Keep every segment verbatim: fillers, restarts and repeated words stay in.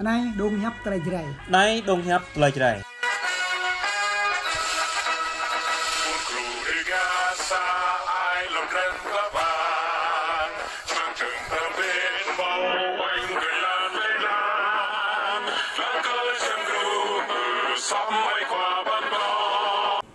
Anai dong hiăp tơlơi Jrai. Anai dong hiăp tơlơi Jrai.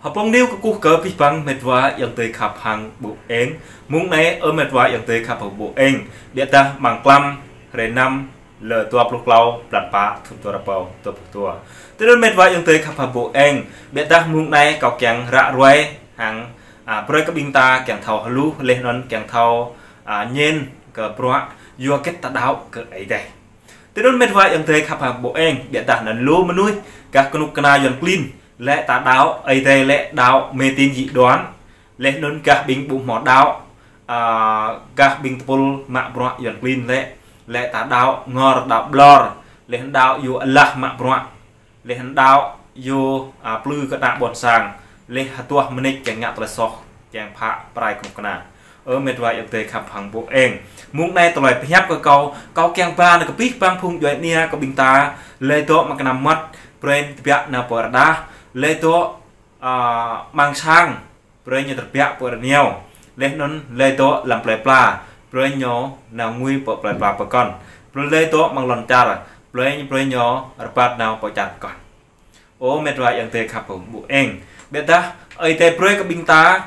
Hơpong niu kơkuh kơ abih bang met wa ayŏng adơi khăp hăng ƀô eng. Mông anai ơ met wa ayŏng adơi khăp hăng ƀô eng. Biă dah mơ̆ng klăm hrơi năm lơ dua pluh klâo, blan pă, thŭn dua rơbâo dua pluh dua. Tui anŭn met wa ayŏng adơi khăp hăng ƀô eng. Biă dah mông anai kâo kiăng ră ruai hăng, a, brơi kơ ƀing ta kiăng thâo hluh, laih anŭn kiăng thâo, a, ñen kơ bruă yua hơget ta đaŏ kơ Ơi Adai. Tui anŭn met wa ayŏng adơi khăp hăng ƀô eng, biă dah anŭn lu mơnuih gah kơnuk kơna Yuan klin, lĕ ta đaŏ Ơi Adai lĕ đaŏ mê tín dị đoan, laih anŭn gah ƀing ƀu hmâo đaŏ, a, gah ƀing tơpul mă bruă Yuan klin lĕ, lĕ ta đaŏ ngor đaŏ ƀlŏr, laih anŭn đaŏ yua alah mă bruă, laih anŭn đaŏ yua, a, plư kơ ană ƀôn sang, laih hơduah mơneč kiăng ngă tơlơi soh, kiăng phă pơrai kơnuk kơna. Ơ met wa ayŏng adơi khăp hăng ƀô eng. Mông anai tơlơi pơhiăp kơ kâo, kâo kiăng ba nao kơ abih bang phung djuai ania kơ ƀing ta, lĕ dŏ mă kơnăm mơmŏt, brơi tơbiă nao pơ rơđah, lĕ dŏ, a, amăng sang, brơi ñu tơbiă pơ rơngiao. Laih anŭn lĕ dŏ lăm plơi pla, brơi ñu nao ngui pơ plơi pla pơkŏn. Brơi lĕ dŏ amăng lŏn čar, brơi, brơi ñu rơbat nao pơ čar pơkŏn. Ơ met wa ayŏng adơi khăp hăng ƀô eng. Biă dah Ơi Adai brơi kơ ƀing ta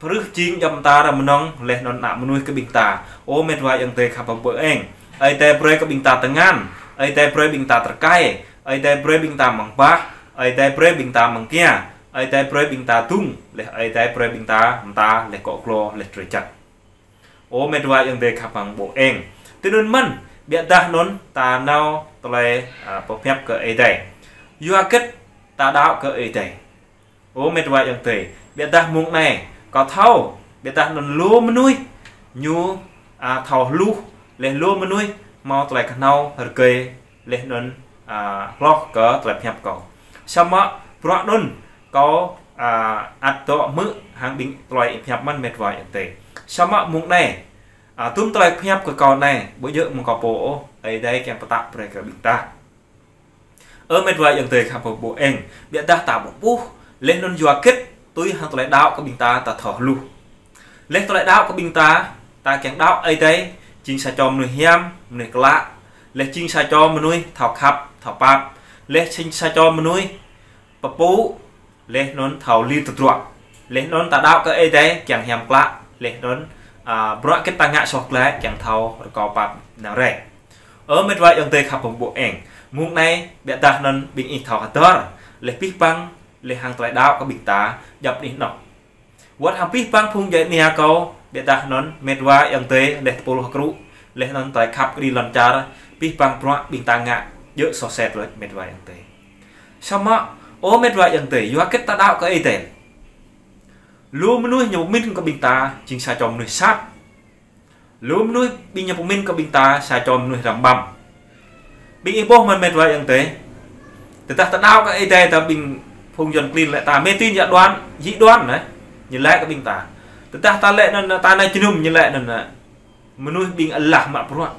pơrưh jing djŏp mơta ră mơnơ̆ng, laih anŭn ană mơnuih kơ ƀing ta. Ơ met wa ayŏng adơi khăp hăng ƀô eng. Ơi Adai brơi kơ ƀing ta tơngan, Ơi Adai brơi ƀing ta tơkai, Ơi Adai brơi ƀing ta mơ̆ng bah, Ơi Adai brơi ƀing ta mơ̆ng kia, Ơi Adai brơi ƀing ta tŭng, laih Ơi Adai brơi ƀing ta mơta, laih akŏ glô, laih drơi jăk. Ơ met wa ayŏng adơi khăp hăng ƀô eng. Tui anŭn mơ̆n, biă dah anŭn ta nao tơlơi, a, pơhiăp kơ Ơi Adai. Yua hơget ta đaŏ kơ Ơi Adai. Ơ met wa ayŏng adơi, biă dah mông anai, kâo thâo, biă dah anŭn lu mơnuih, ñu, a, thâo hluh, laih lu mơnuih, hmâo tơlơi kơhnâo rơgơi, laih anŭn, a, hloh kơ tơlơi pơhiăp kâo. Samơ̆ bruă anŭn, kâo, a, ăt dŏ hmư̆ hăng ƀing tơlơi pơhiăp mơ̆n met wa ayŏng adơi. Samơ̆ mông anai, a, tŭm tơlơi pơhiăp kơ kâo anai, ƀu djơ̆ mơ̆ng kâo pô ôh, Ơi Adai kiăng pơtă brơi kơ ƀing ta. Ơ met wa ayŏng adơi khăp hăng ƀô eng, biă dah ta ƀu ƀuh, laih anŭn yua hơget tui hăng tơlơi đaŏ kơ ƀing ta ta thâo hluh. Laih tơlơi đaŏ kơ ƀing ta, ta kiăng đaŏ Ơi Adai, jing sa čô mơnuih hiam, mơnuih klă, laih jing sa čô mơnuih thâo khăp, thâo pap, laih jing sa čô mơnuih pơpŭ, laih anŭn thâo lir tơdruă. Laih anŭn ta đaŏ kơ Ơi Adai kiăng hiam klă, laih anŭn, a, bruă hơget ta ngă soh glaĭ kiăng thâo rơkâo pap nao rai. Ơ met wa ayŏng adơi khăp hăng ƀô eng. Mông anai biă dah anŭn ƀing ih thâo hơdơr, laih abih bang, laih hăng tơlơi đaŏ kơ ƀing ta, djŏp anih anŏ. Wơ̆t hăng abih bang phung djuai ania kâo, biă dah anŭn met wa ayŏng adơi, laih tơpul hơkrŭ, laih anŭn tơlơi khăp kơđi lŏn čar, abih bang bruă ƀing ta ngă, djơ̆ soh sat lơi met wa ayŏng adơi. Samơ̆, ơ met wa ayŏng adơi, yua hơget ta đaŏ kơ Ơi Adai. Lu mơnuih ñu pơmĭn kơ ƀing ta, jing sa čô mơnuih sat. Lu mơnuih ƀing ñu pơmĭn kơ ƀing ta, sa čô mơnuih răm ƀăm. Ƀing ih ƀuh mơ̆n met wa ayŏng adơi. Tơdah ta đaŏ kơ Ơi Adai ta ƀing phung Yuan klin lĕ ta mê tín dị đoan, dị đoan anai. Ñu laĭ kơ ƀing ta. Tơdah ta lĕ anŭn ta nao jơnum ñu laĭ anŭn, a, mơnuih ƀing alah mă bruă.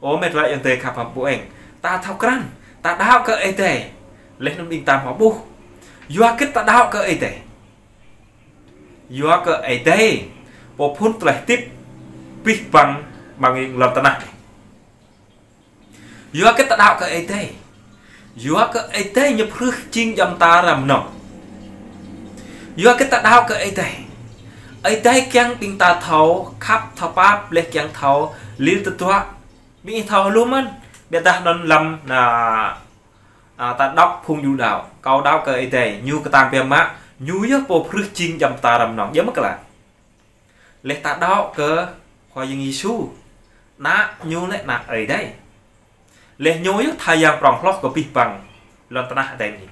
Ơ met wa ayŏng adơi khăp hăng ƀô eng. Ta thâo krăn, ta đaŏ kơ Ơi Adai. Laih anŭn ƀing ta hmâo ƀuh. Yua hơget ta đaŏ kơ Ơi Adai. Yua kơ Ơi Adai, pô phŭn tơlơi hơdip, abih bang ƀăng ƀing lŏn tơnah anai. Yua hơget ta đaŏ kơ Ơi Adai. Yua kơ Ơi Adai ñu pơrưh jing djŏp mơta ră mơnơ̆ng. Yua hơget ta đaŏ kơ Ơi Adai. Ơi Adai kiăng ƀing ta thâo khăp, thâo pap, laih kiăng thâo lir tơdruă. Ƀing ih thâo hluh mơ̆n, biă dah anŭn lăm, a, a, ta đŏk phung yu đaŏ. Kâo đaŏ kơ Ơi Adai, ñu kơtang biă mă, ñu yơh pô pơrưh jing djŏp mơta ră mơnơ̆ng. Djơ̆ mơ̆ kơ laĭ. Laih ta đaŏ kơ Khua Yang Yêsu, ană ñu lĕ ană Ơi Adai. Laih ñu yơh tha yang prŏng hloh kơ abih bang lŏn tơnah adai anai.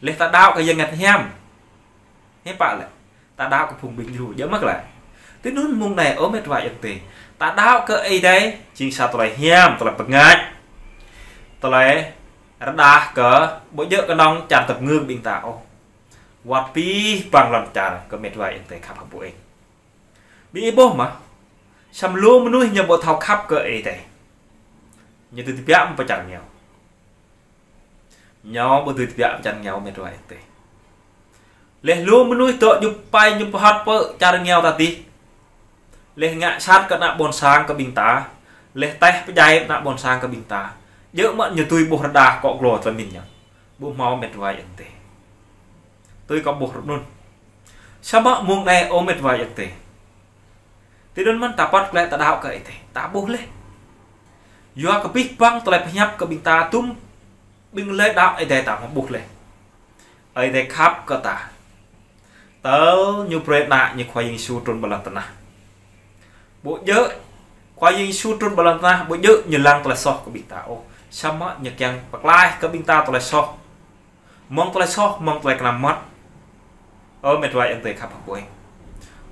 Laih ta đaŏ kơ Yang Bơngăt Hiam. Hiư̆m pă lĕ, ta đaŏ kơ phung ƀing djru, djơ̆ mơ̆ kơ laĭ. Tui anŭn mông anai ơ met wa ayŏng adơi. Ta đaŏ kơ Ơi Adai, jing sa tơlơi hiam, tơlơi bơngač. Tơlơi rơđah kơ, ƀu djơ̆ kơnơ̆ng čar tơpơngư ƀing ta ôh. Wơ̆t abih bang lŏn čar kơ met wa ayŏng adơi khăp hăng ƀô eng. Ƀing ih ƀuh mơ̆. Samơ̆ lu mơnuih ñu ƀu thâo khăp kơ Ơi Adai. Ñu dưi tơbiă mơ̆ pơ čar rơngiao. Ñu ƀu dưi tơbiă pơ čar rơngiao met wa ayŏng adơi. Laih lu mơnuih dŏ djup pai ñu pơhăt pơ čar rơngiao ta tih. Laih ngă sat kơ ană ƀôn sang kơ ƀing ta. Laih tĕh pơdjai ană ƀôn sang kơ ƀing ta. Djơ̆ mơ̆ ñu dưi ƀuh rơđah akŏ glô tơlơi mĭn ñu. Ƀu hmâo met wa ayŏng adơi. Tui kâo ƀuh hrup anŭn. Samơ̆ mông anai ơ met wa ayŏng adơi. Tui anŭn mơ̆n ta păt klĕ ta đaŏ kơ Ơi Adai. Ta ƀuh laih. Yua kơ abih bang tơlơi pơhiăp kơ ƀing ta tŭm ƀing lĕ đaŏ Ơi Adai ta mơ̆ ƀuh laih. Ơi Adai khăp kơ ta. Tơl ñu brơi ană ñu Khua Yang Yêsu trŭn ƀơi lŏn tơnah. Ƀu djơ̆ Khua Yang Yêsu trŭn ƀơi lŏn tơnah, ƀu djơ̆ ñu lăng tơlơi soh kơ ƀing ta ôh. Samơ̆ ñu kiăng pơklaih kơ ƀing ta tơlơi soh. Mơ̆ng tơlơi soh, mơ̆ng tơlơi kơnam mơmŏt. Ơ met wa ayŏng adơi khăp hơpŭ eng.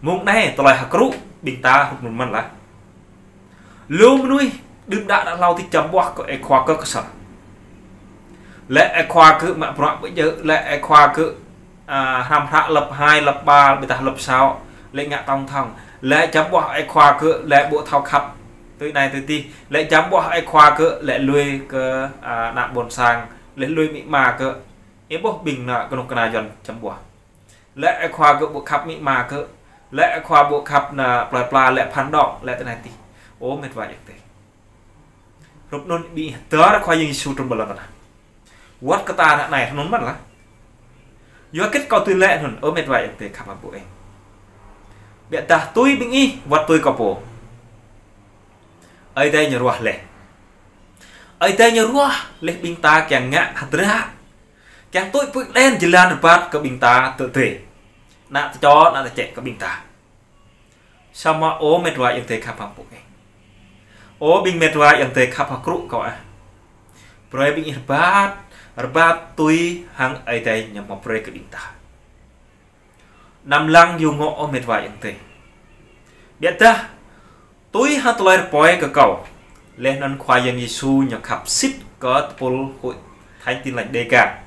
Mông anai tơlơi hơkrŭ ƀing ta hrup anŭn mơ̆n lah. Lu mơnuih đưm đă đă hlâo tih čăm ƀuah kơ ơi khua kơ Ksor. Lĕ ơi khua kơ mă bruă ƀu djơ̆, lĕ ơi khua kơ, a, hrăm hră lớp hai, lớp ba, ƀiădah lớp sáu, lĕ ngă tổng thống. Lĕ čăm ƀuah ơi khua kơ, lĕ ƀu thâo khăp. Tui anai tui tih, lĕ čăm ƀuah ơi khua kơ, lĕ lui kơ, a, ană ƀôn sang, lĕ lui amĭ ama kơ. Ih ƀuh ƀing ană kơnuk kơna Yuan čăm ƀuah. Lĕ ơi khua kơ ƀu khăp amĭ ama kơ. Lĕ ơi khua ƀu khăp ană plơi pla, lĕ phản động, lĕ tui anai tih. Ơ met wa ayŏng adơi. Hrup anŭn ƀing ih hơdơr Khua Yang Yêsu trŭn ƀơi lŏn tơnah. Wơ̆t kơ ta ră anai hrup anŭn mơ̆n lah. Yua hơget kâo dưi laĭ anŭn, ơ met wa ayŏng adơi khăp hơpŭ eng. Ƀiădah tui ƀing ih, wơ̆t tui kâo pô. Ơi Adai ñu ruah laih. Ơi Adai ñu ruah laih ƀing ta kiăng ngă hơdră. Kiăng tui pơđen jơlan rơbat kơ ƀing ta tơ tê. Ană tơčô, ană tơčĕ kơ ƀing ta. Samơ̆ ơ met wa ayŏng adơi khăp hơpŭ eng. Ơ ƀing met wa ayŏng adơi khăp hơkrŭ kâo ah. Brơi ƀing ih rơbat, rơbat tui hăng Ơi Adai ñu mă brơi kơ ƀing ta. Anăm lăng yua ngŏ ơ met wa ayŏng adơi. Ƀiădah, tui hăng tơlơi rơpơi kơ kâo. Laih anŭn Khua Yang Yêsu ñu khăp sĭt kơ tơpul Hội Thánh Tin Lành Đêga.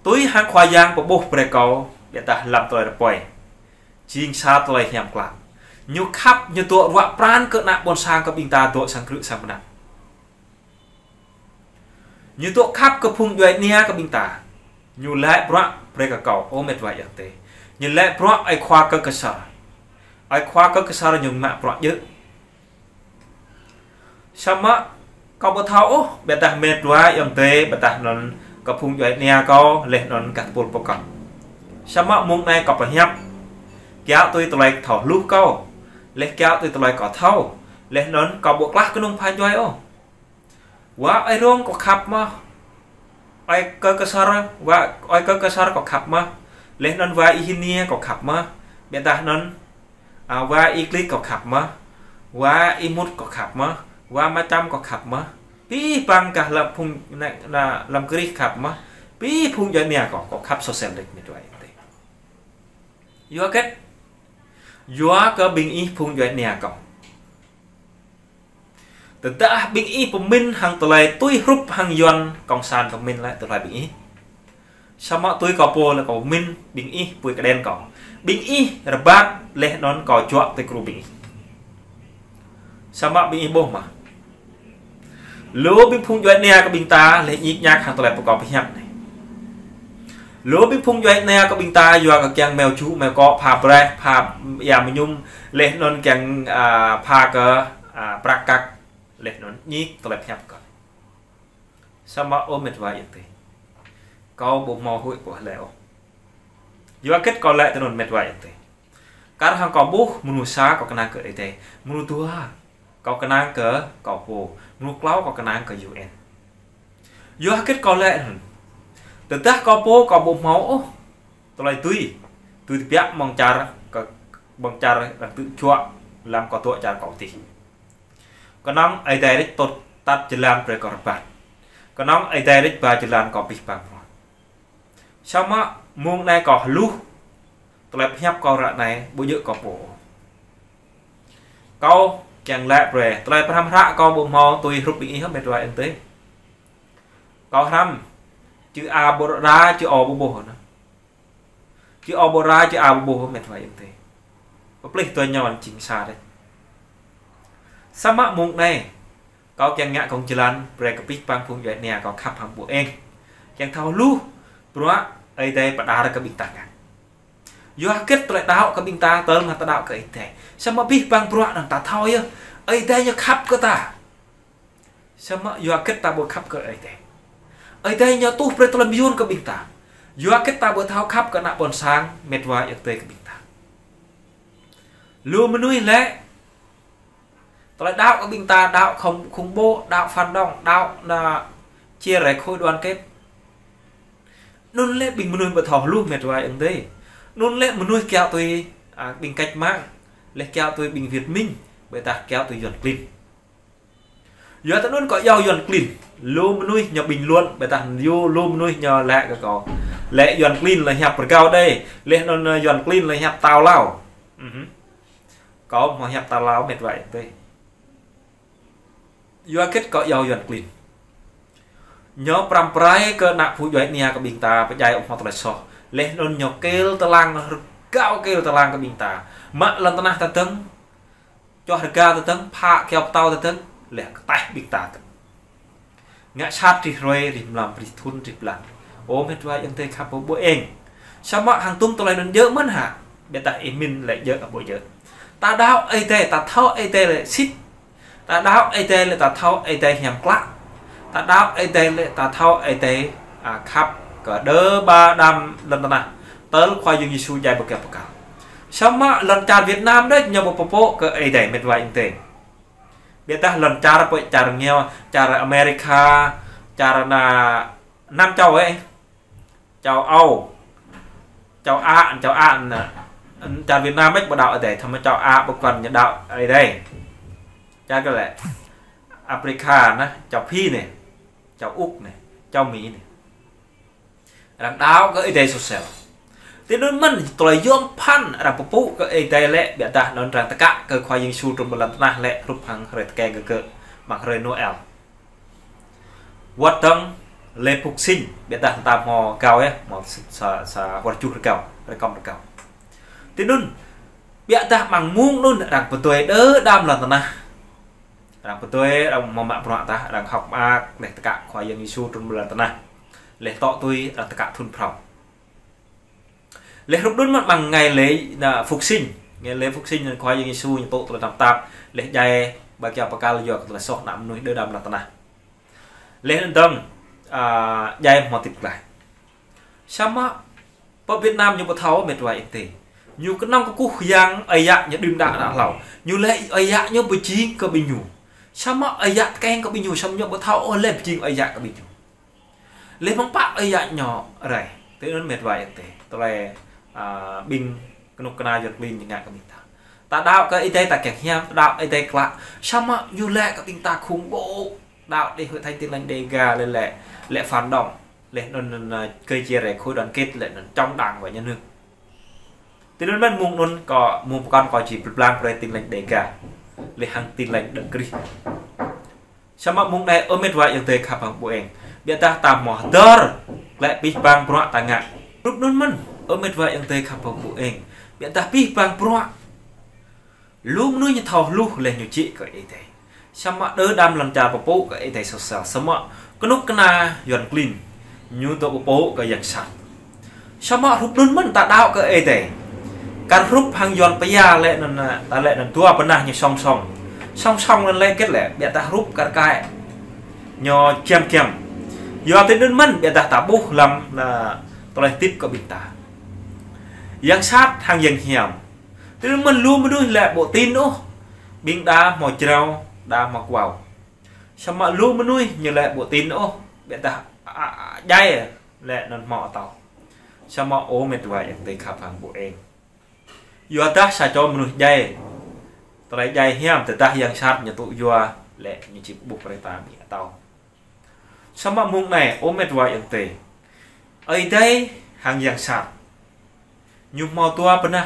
Tui hăng Khua Yang pơƀuh brơi kâo, ƀiădah lăm tơlơi rơpơi. Jing sa tơlơi hiam klă. Ñu khăp, ñu dŏ ruă pran kơ ană ƀôn sang kơ ƀing ta dŏ sang krư̆ sang mơnă. Ñu dŏ khăp kơ phung djuai ania kơ ƀing ta. Ñu laĭ bruă brơi kơ kâo, ơ met wa ayŏng adơi. Ñu laĭ bruă ơi khua kơ Ksor. Ơi khua kơ Ksor ñu mă bruă djơ̆. Samơ̆ kâo ƀu thâo ôh, ƀiădah met wa ayŏng adơi, ƀiădah anŭn kơ phung djuai ania kâo, laih anŭn kơ tơpul pơkŏn. Samơ̆ mông anai kâo pơhiăp. Kiaŏ tui tơlơi thâo hluh kâo. Laih kiaŏ tui tơlơi kâo thâo. Laih anŭn kâo ƀu klah kơnung pha djuai ôh. Wa ơi Rong kâo khăp mơ̆. Ơi kơ Ksor, wa ơi kơ Ksor kâo khăp mơ̆. Laih anŭn wa Y Hinia kâo khăp mơ̆. Ƀiădah anŭn, a, wa Y Klik kâo khăp mơ̆. Wa Y Mut kâo khăp mơ̆. Wa Macham kâo khăp mơ̆. Abih bang gah lăm phung ană, ană lăm krih khăp mơ̆. Abih phung djuai ania kâo, kâo khăp soh sel đĕč met wa ayŏng adơi. Yua hơget? Yua kơ ƀing ih phung djuai ania kâo. Tơdah ƀing ih pơmĭn hăng tơlơi tui hrup hăng Yuan Cộng sản pơmĭn lĕ tơlơi ƀing ih. Samơ̆ tui kâo pô lĕ kâo pơmĭn ƀing ih pui kơđen kâo. Ƀing ih rơbat laih anŭn kâo juă tui kru ƀing ih. Samơ̆ ƀing ih ƀuh mơ̆. Lu ƀing phung djuai ania kơ ƀing ta laih ñik ñak hăng tơlơi pơkŏ pơhiăp anai. Lu ƀing phung djuai ania kơ ƀing ta yua kơ kiăng meo ču, meo kŏ, pha braih, pha ia mơñum, laih anŭn kiăng, a, pha kơ, a, prăk kăk, laih anŭn ñik tơlơi pơhiăp kơ. Samơ̆ ơ met wa ayŏng adơi. Kâo ƀu hmâo huĭ ƀu hlơi ôh. Yua hơget kâo laĭ tui anŭn met wa ayŏng adơi. Kar hăng kâo ƀuh mơnuih sa kâo kơnang kơ Ơi Adai. Mơnuih dua kâo kơnang kơ kâo pô. Mơnuih klâo kâo kơnang kơ U N. Yua hơget kâo laĭ anŭn. Tơdah kâo pô kâo ƀu hmâo ôh. Tơlơi tui. Tui tơbiă mơ̆ng čar kơ, mơ̆ng čar arăng tŭ juă lăm kâo dŏ čar kâo tih. Kơnơ̆ng Ơi Adai rĕč tŭt tăt jơlan brơi kâo rơbat. Kơnơ̆ng Ơi Adai rĕč ba jơlan kâo abih bang mơ̆n. Samơ̆ mông anai kâo hluh. Tơlơi pơhiăp kâo ră anai ƀu djơ̆ kâo pô. Kâo kiăng laĭ brơi. Tơlơi pơhrăm hră kâo ƀu hmâo tui hrup ƀing ih ôh met wa ayŏng adơi. Kâo hrăm. Chữ A ƀu đa, chữ O ƀu ƀuh anŭn. Chữ O ƀu đa, chữ A ƀu ƀuh met wa ayŏng adơi. Pơplih tui ñu jing sa đĕč. Samơ̆ mông anai. Kâo kiăng ngă kông jơlan, brơi kơ abih bang phung djuai ania kâo khăp hăng ƀu eng. Kiăng thâo hluh, bruă Ơi Adai pơđar kơ ƀing ta ngă. Yua hơget tơlơi đaŏ kơ ƀing ta, tơl mă ta đaŏ kơ Ơi Adai. Samơ̆ abih bang bruă anŭn ta thâo yơh, Ơi Adai ñu khăp kơ ta. Samơ̆ yua hơget ta ƀu khăp kơ Ơi Adai. Ơi Adai ñu tuh brơi tơlơi mơyun kơ ƀing ta. Yua hơget ta ƀu thâo khăp kơ ană ƀôn sang, mĕt wa ayŏng adơi kơ ƀing ta. Lu mơnuih lĕ, tơlơi đaŏ kơ ƀing ta, đaŏ khủng, khủng bố, đaŏ phản động, đaŏ ană chia rẽ khối đoàn kết. Anŭn lĕ ƀing mơnuih ƀu thâo hluh mĕt wa ayŏng adơi. Anŭn lĕ mơnuih kiaŏ tui, a, ƀing cách mạng, lĕ kiaŏ tui ƀing Việt Minh, ƀôdah kiaŏ tui Yuan klin. Yua tơ anŭn kâo iâu Yuan klin. Lu mơnuih ñu bình luận, ƀôdah lu, lu mơnuih ñu laĭ kơ kâo. Lĕ Yuan klin lĕ hiăp rơgao đơi, lĕ anŭn, ơ, Yuan klin lĕ hiăp tao lao. Ừm. Kâo ƀu hiăp tao lao mĕt wa ayŏng adơi. Yua hơget kâo iâu Yuan klin. Ñu pơrăm pơrai kơ ană phung djuai ania kơ ƀing ta, pơdjai ƀu hmâo tơlơi soh. Lĕ anŭn ñu kil tơlang, rơgao kil tơlang kơ ƀing ta. Mă lŏn tơnah ta dơ̆ng, čoh rơga ta dơ̆ng, phă kyâo pơtâo ta dơ̆ng, lĕ kơtaih ƀing ta dơ̆ng. Ngă sat rĭm hrơi, rĭm mlam, rĭm thŭn, rĭm blan. Ơ mĕt wa ayŏng adơi khăp ƀu eng. Samơ̆ hăng tŭm tơlơi anŭn djơ̆ mơ̆n hă? Ƀôdah ih min lĕ djơ̆ ƀu djơ̆. Ta đaŏ Ơi Adai, ta thâo Ơi Adai lĕ sĭt. Ta đaŏ Ơi Adai lĕ ta thâo Ơi Adai hiam klă. Ta đaŏ Ơi Adai lĕ ta thâo Ơi Adai, a, khăp kơ đơ ba đam lŏn tơnah. Tơl Khua Yang Yêsu djai ƀơi kơyâo bơkal. Samơ̆ lŏn čar Việt Nam đôč ñu ƀu pơpŭ kơ Ơi Adai mĕt wa ayŏng adơi. Ƀôdah lŏn čar pơ čar rơngiao, čar America, čar ană Nam châu ơi. Châu Âu, châu Á, châu Á ană, čar Việt Nam mĕt ƀu đaŏ Ơi Adai, tơma châu Á ƀu kŏn ñu đaŏ Ơi Adai. Čar kơ lĕ Africa ană, châu Phi anai, châu Úc anai, châu Mỹ anai. Arăng đaŏ kơ Ơi Adai soh sel. Tui anŭn mơ̆n tơlơi yôm phăn arăng pơpŭ kơ Ơi Adai lĕ, ƀôdah anŭn arăng tơkă kơ Khua Yang Yêsu trŭn ƀơi lŏn tơnah lĕ hrup hăng hrơi tơkeng gơgơ̆, mơ̆ng hrơi Noel. Wơ̆t dơ̆ng lễ Phục Sinh, ƀôdah ta hmâo rơgao yơh, hmâo sa, sa, sa wơr juh rơgao, rơkŏm rơgao. Tui anŭn, ƀôdah mơ̆ng mông anŭn arăng pơdơi đơ đam lŏn tơnah. Arăng pơdơi, arăng hmâo mă bruă tah, arăng hơ̆k mơak, lĕ tơkă Khua Yang Yêsu trŭn ƀơi lŏn tơnah. Lĕ tŏ tui, arăng tơkă thŭn phrâo. Lĕ hrup anŭn mơ̆n mơ̆ng ngày lễ ană Phục Sinh. Ngày lễ Phục Sinh anŭn Khua Yang Yêsu ñu tŭ tơlơi tơnap tap, lĕ djai ƀơi kơyâo bơkal yua kơ tơlơi soh ană mơnuih đơ đam lŏn tơnah. Lĕ anŭn dơ̆ng, a, djai hmâo hơdip glaĭ. Samơ̆ pơ Việt Nam ñu ƀu thâo mĕt wa ayŏng adơi. Ñu kơnơ̆ng kơkuh Yang Ơi Yă ñu đưm đă đă hlâo. Ñu lĕ Ơi Yă ñu pơjing kơ ƀing ñu. Samơ̆ Ơi Yă tơkeng kơ ƀing ñu, samơ̆ ñu ƀu thâo ôh lĕ pơjing Ơi Yă kơ ƀing ñu. Lĕ mơ̆ng pă Ơi Yă ñu rai. Tui anŭn mĕt wa ayŏng adơi. Tơlơi, a, ƀing kơnuk kơna Yuan klin ñu ngă kơ ƀing ta. Ta đaŏ kơ Ơi Adai ta kiăng hiam, ta đaŏ Ơi Adai klă. Samơ̆ ñu lĕ kơ ƀing ta khủng bố. Đaŏ đĭ Hội thánh Tin Lành Đêga lĕ, lĕ, lĕ phản động. Lĕ anŭn, anŭn, a, gây chia rẽ khối đoàn kết lĕ anŭn chống đảng và nhà nước. Tui anŭn mơ̆n mông anŭn kâo, mông pơkŏn kâo či pơblang brơi Tin Lành Đêga. Lĕ hăng Tin Lành Đấng Christ. Samơ̆ mông anai ơ mĕt wa ayŏng adơi khăp hăng ƀu eng. Ƀôdah ta hmâo hơdơr, lĕ abih bang bruă ta ngă. Hrup anŭn mơ̆n, ơ mĕt wa ayŏng adơi khăp hăng ƀu eng. Ƀôdah abih bang bruă. Lu mơnuih ñu thâo hluh lĕ ñu jĕ kơ Ơi Adai. Samơ̆ đơ đam lŏn čar pơpŭ kơ Ơi Adai soh sel. Samơ̆ kơnuk kơna Yuan klin. Ñu dŏ pơpŭ kơ yang sat. Samơ̆ hrup anŭn mơ̆n ta đaŏ kơ Ơi Adai. Kar hrup hăng Yuan pơya lĕ anŭn, ta lĕ anŭn dua bơnah ñu song song. Song song anŭn lĕ hơget lĕ, ƀôdah hrup kar kaĭ. Ñu giăm giăm. Yua tui anŭn mơ̆n, ƀôdah ta ƀuh lăm, ană, tơlơi hơdip kơ ƀing ta. Yang sat hăng yang hiam. Tui anŭn mơ̆n lu mơnuih lĕ ƀu tin ôh. Ƀing đa hmâo jrao, đa hmâo kuao. Samơ̆ lu mơnuih ñu lĕ ƀu tin ôh. Ƀôdah, a, a, djai lĕ anŭn hmâo atâo. Samơ̆ ơ mĕt wa ayŏng adơi khăp hăng ƀu eng. Yua dah sa čô mơnuih djai. Tơlơi djai hiam, tơdah yang sat ñu tŭ yua lĕ ñu či ƀuh brơi ta ƀing atâo. Samơ̆ mông anai, ơ mĕt wa ayŏng adơi. Ơi Adai hăng yang sat. Ñu hmâo dua bơnah.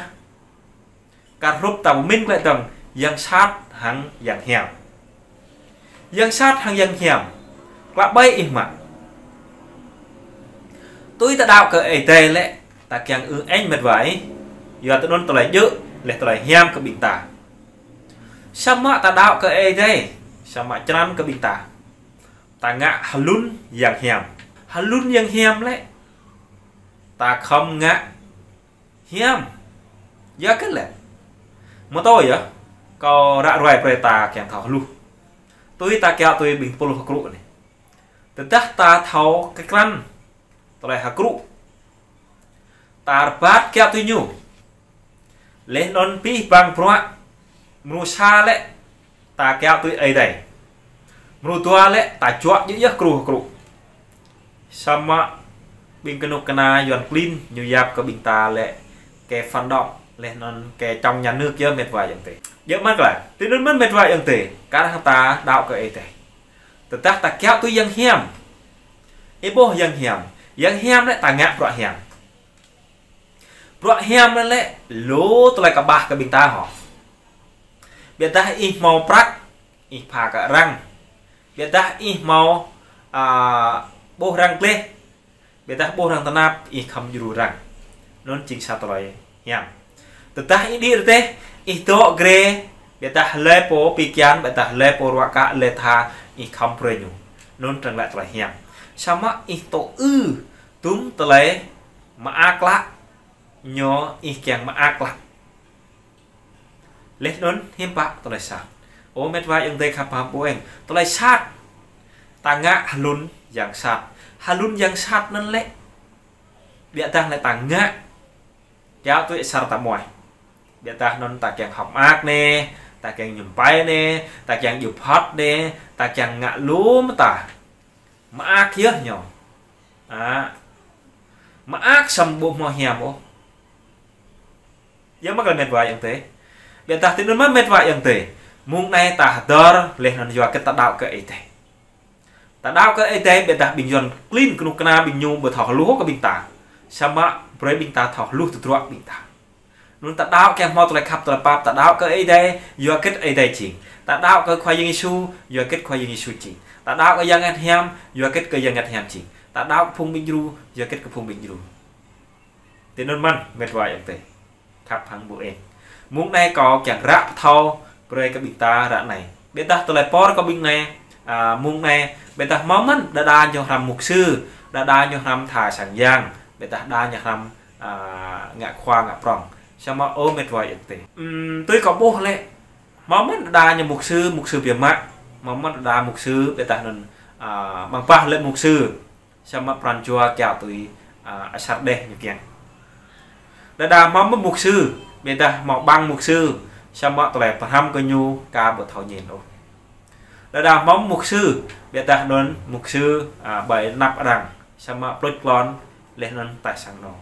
Kar hrup ta pơmĭn glaĭ dơ̆ng, yang sat hăng yang hiam. Yang sat hăng yang hiam. Klă ƀai ih mă. Tui ta đaŏ kơ Ơi Adai lĕ, ta kiăng ư eng mĕt wa ih. Yua tui anŭn tơlơi djơ̆, lĕ tơlơi hiam kơ ƀing ta. Samơ̆ ta đaŏ kơ Ơi Adai. Samơ̆ črăn kơ ƀing ta, ta ngă hlŭn yang hiam. Hlŭn yang hiam lĕ, ta khŏm ngă hiam. Yua kơ lĕ, mơ̆ tui yơh, kâo ră ruai brơi ta kiăng thâo hluh. Tui ta kiaŏ tui ƀing pluh hơkrŭ anai. Tơdah ta thâo kơ krăn tơlơi hơkrŭ, ta rơbat kiaŏ tui ñu. Laih anŭn abih bang bruă, mrô sa lĕ, ta kiaŏ tui Ơi Adai. Mrô dua lĕ, ta juă djơ̆ yơh kru hơkrŭ. Samơ̆ ƀing kơnuk kơna Yuan klin ñu yap kơ ƀing ta lĕ kẻ phản động, laih anŭn kẻ chống nhà nước yơh met wa ayŏng adơi. Djơ̆ mơ̆n kơ lĕ, tui anŭn mơ̆n met wa ayŏng adơi, kar hăng ta đaŏ kơ Ơi Adai. Tơdah ta kiaŏ tui yang hiam. Ih ƀuh yang hiam. Yang hiam lĕ ta ngă bruă hiam. Bruă hiam lĕ, lĕ lu tơlơi kơƀah kơ ƀing ta hŏ. Biă dah ih hmâo prăk, ih pha kơ arăng. Biă dah ih hmâo, a, ƀuh arăng gleh. Biă dah ƀuh arăng tơnap, ih khŏm djru arăng. Anŭn jing sa tơlơi hiam. Tơdah ih đĭ rơdêh, ih dŏ grê, biă dah lĕ pô pi kian, biă dah lĕ pô ruă kă, lĕ tha, ih khŏm brơi ñu. Anŭn arăng lĕ tơlơi hiam. Samơ̆ ih tŏ ư, dŭm tơlơi mơak klă, ñu ih kiăng mơak klă. Laih anŭn hiư̆m pă tơlơi sat. Ơ met wa ayŏng adơi khăp hăng ƀu eng. Tơlơi sat. Ta ngă hlŭn yang sat. Hlŭn yang sat anŭn lĕ, biă dah lĕ ta ngă kiaŏ tui asar ta mơai. Biă dah anŭn ta kiăng hŏk mơak anai, ta kiăng ñŭm pai anai, ta kiăng djŭp hŏt anai, ta kiăng ngă lŏm ta. Mơak yơh ñu. A. Mơak samơ̆ ƀu hmâo hiam ôh. Yơh mơ̆ kơ lĕ met wa ayŏng adơi. Biă dah tui anŭn mơ̆n met wa ayŏng adơi. Mơ̆ng anai ta hơdơr laih anŭn yua kơ ta đaŏ kơ Ơi Adai. Ta đaŏ kơ Ơi Adai, biă dah ƀing Yuan klin kơnuk kơna ƀing ñu ƀu thâo hluh kơ ƀing ta. Samơ̆ brơi ƀing ta thâo hluh tơdruă ƀing ta. Anŭn ta đaŏ kiăng hmâo tơlơi khăp tơlơi pap, ta đaŏ kơ Ơi Adai, yua kơ Ơi Adai jing. Ta đaŏ kơ Khua Yang Yêsu, yua kơ Khua Yang Yêsu jing. Ta đaŏ kơ Yang Bơngăt Hiam, yua kơ Yang Bơngăt Hiam jing. Ta đaŏ kơ phung ƀing djru, yua kơ phung ƀing djru. Tui anŭn mơ̆n met wa ayŏng adơi khăp hăng ƀu eng. Mơ̆ng anai kâo kiăng ră pơthâo brơi kơ ƀing ta ră anai. Biă dah tơlơi pơr kơ ƀing anai, a, mơ̆ng anai, biă dah hmâo mơ̆n đơđa ñu hrăm mục sư, đơđa ñu hrăm tha sang yang, biă dah đa ñu hrăm, a, ngă khua ngă prŏng. Samơ̆ ơ met wa ayŏng adơi. Ưm, tui kâo ƀuh lĕ, hmâo mơ̆n đơđa ñu mục sư, mục sư biă mă, hmâo mơ̆n đơđa mục sư, biă dah anŭn, a, mơ̆ng pah lĕ mục sư. Samơ̆ pran jua kiaŏ tui, a, asar đeh ñu kiăng. Đơđa hmâo mơ̆n mục sư, biă dah hmâo ƀăng mục sư, samơ̆ tơlơi pơhrăm kơ ñu ka ƀu thâo ñen ôh. Đơđa hmâo mơ̆n mục sư, biă dah anŭn mục sư, a, ƀơi anăp arăng, samơ̆ pluč klon, laih anŭn tah sang anŏ.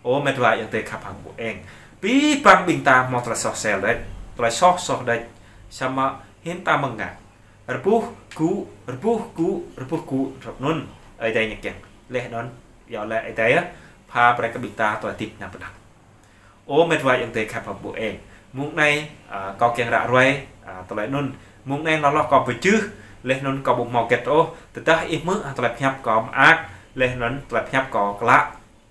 Ơ met wa ayŏng adơi khăp hăng ƀu eng. Abih bang ƀing ta hmâo tơlơi soh sel đôč, tơlơi soh soh đôč, samơ̆ hiư̆m ta mơ̆ng ngă. Rơbuh gŭ, rơbuh gŭ, rơbuh gŭ, hrup anŭn Ơi Adai ñu kiăng. Laih anŭn, yua lĕ Ơi Adai yơh, pha brơi kơ ƀing ta tơlơi hơdip nao pơnăng. Ơ met wa ayŏng adơi khăp hăng ƀu eng. Mơ̆ng anai, a, kâo kiăng ră ruai, a, tơlơi anŭn. Mơ̆ng anai hloh hloh kâo pơčeh, laih anŭn kâo ƀu hmâo hơget ôh, tơdah ih hmư̆, a, tơlơi pơhiăp kâo mơak, laih anŭn tơlơi pơhiăp kâo klă.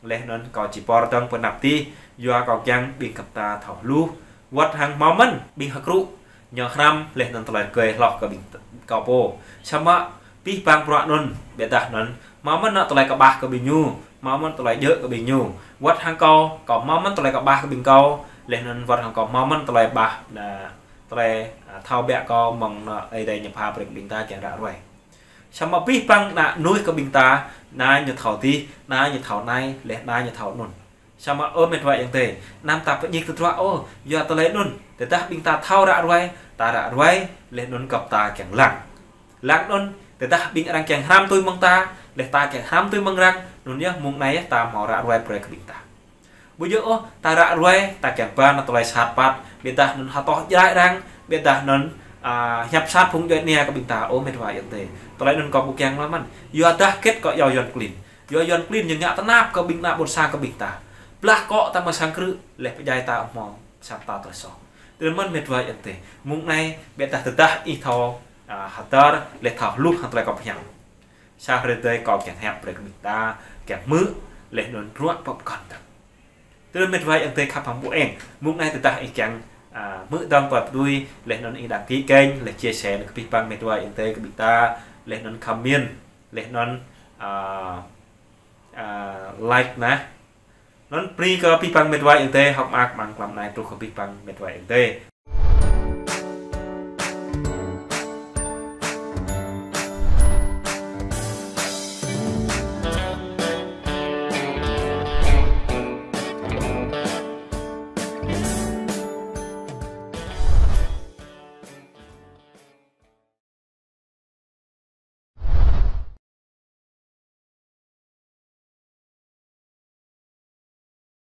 Laih anŭn kâo či pơr dơ̆ng pơ anăp adih, yua kâo kiăng ƀing gơp ta thâo hluh. Wơ̆t hăng hmâo mơ̆n ƀing hơkrŭ ñu hrăm laih anŭn tơlơi rơgơi hloh kơ ƀing t-, kâo pô. Samơ̆ abih bang bruă anŭn, biă dah anŭn, hmâo mơ̆n anŏ tơlơi kơƀah kơ ƀing ñu, hmâo mơ̆n tơlơi djơ̆ kơ ƀing ñu. Wơ̆t hăng kâo, kâo hmâo mơ̆n tơlơi kơƀah kơ ƀing kâo, laih anŭn wơ̆t hăng kâo hmâo mơ̆n tơlơi ƀah, na, tơlơi, a, thâo biă kâo mơ̆ng anŏ Ơi Adai ñu pha brơi kơ ƀing ta kiăng ră ruai. Samơ̆ abih bang ană mơnuih kơ ƀing ta, anai ñu thâo adih, anai ñu thâo anai, laih anai ñu thâo anŭn. Samơ̆ ơ met wa ayŏng adơi, anăm ta pơñik tơdruă ôh, yua tơlơi anŭn, tơdah ƀing ta thâo ră ruai, ta ră ruai, laih anŭn gơp ta kiăng lăng. Lăng anŭn, tơdah ƀing arăng kiăng hrăm tui mơ̆ng ta, laih ta kiăng hrăm tui mơ̆ng arăng, anŭn yơh mơ̆ng anai yơh ta hmâo ră ruai brơi kơ ƀing ta. Ƀu djơ̆ ôh, ta ră ruai, ta kiăng ba anŏ tơlơi sat păt, biă dah anŭn hơtoh djai arăng, biă dah anŭn, a, hiăp sat phung djuai ania kơ ƀing ta, ơ met wa ayŏng adơi. Tơlơi anŭn kâo ƀu kiăng lơi mơ̆n. Yua dah hơget kâo yua Yuan klin. Yua Yuan klin ñu ngă tơnap kơ ƀing ană ƀôn sang kơ ƀing ta. Blah akŏ ta mơ̆ng sang krư̆, laih pơdjai ta hmâo sa mơta tơlơi soh. Tui anŭn mơ̆n met wa ayŏng adơi. Mơ̆ng anai, biă dah tơdah ih thâo, a, hơdơr, laih thâo hluh hăng tơlơi kâo pơhiăp. Sa hrơi tơdơi kâo kiăng hiăp brơi kơ ƀing ta, kiăng hmư̆, laih anŭn ruă pơkŏn ta. Tui anŭn met wa ayŏng adơi khăp hăng ƀu eng. Mơ̆ng anai tơdah ih kiăng, hmư̆ dong pơpŭ tui, laih anŭn ih đăng ký kênh, laih chia sẻ nao kơ abih bang mĕt wa ayŏng adơi kơ ƀing ta, laih anŭn comment, laih anŭn, a, a, like nao. Anŭn brơi kơ abih bang mĕt wa ayŏng adơi hơ̆k mơak mơ̆ng tlam anai truh kơ abih bang mĕt wa ayŏng adơi.